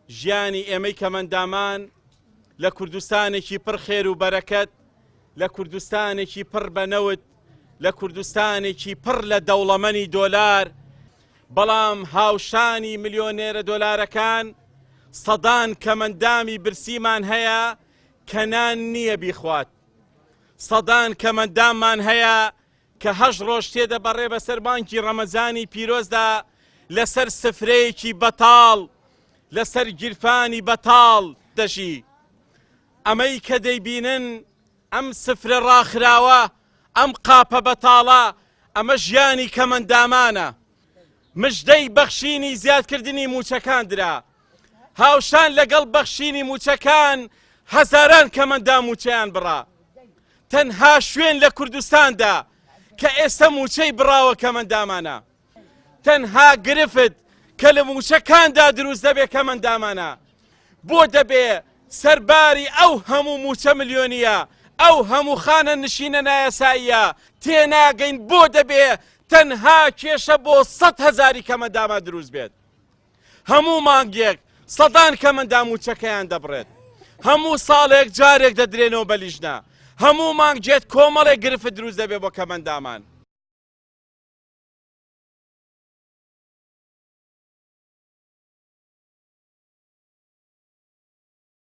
ژیانی ئێمەی کەمەندامان لە کوردستانێکی پڕ خێر و بەرەکەت، لە کوردستانێکی پڕ بە نەوت، لە کوردستانێکی پڕ لە دەوڵەمەنی دۆلار، بەڵام هاوشانی ملیۆنێرە دۆلارەکان سەدان کەمەندامی برسیمان هەیە کە نان نییە بیخوات. سەدان کەمەنداممان هەیە کە هەشت ڕۆژ تێدەبەڕێ بەسەر بانکی ڕەمەزانی پیرۆزدا لەسەر سفرەیەکی بەتاڵ، لەسەر گیرفانی بەتاڵ دەژی. ئەمەی کە دەیبینن، ئەم سفرە ڕاخراوە، ئەم قاپە بەتاڵە، ئەمە ژیانی کەمەندامانە. مژدەی بەخشینی زیادکردنی مووچەکان درا. هاوشان لەگەڵ بەخشینی مووچەکان هەزاران کەمەندام مووچەیان بڕا. تەنها شوێن لە کوردستاندا کە ئێستا مووچەی بڕاوە کەمەندامانە. تەنها گرفت کە لە مووچەکاندا دروست دەبێ کەمەندامانە. بۆ دەبێ سەرباری ئەو هەموو مووچە ملیۆنییە، ئەو هەموو خانەنشینە نایاساییە، تێناگەین بۆ دەبێ تەنها کێشە بۆ سەت هەزاری کەمەندامان دروست بێت. هەموو مانگێک سەدان کەمەندام مووچەکەیان دەبڕێت. هەموو ساڵێک جارێک دەدرێنەوە بە لیژنە. هەموو مانگێت کۆمەڵێک گرفت دروست دەبێت بۆ کەمەندامان.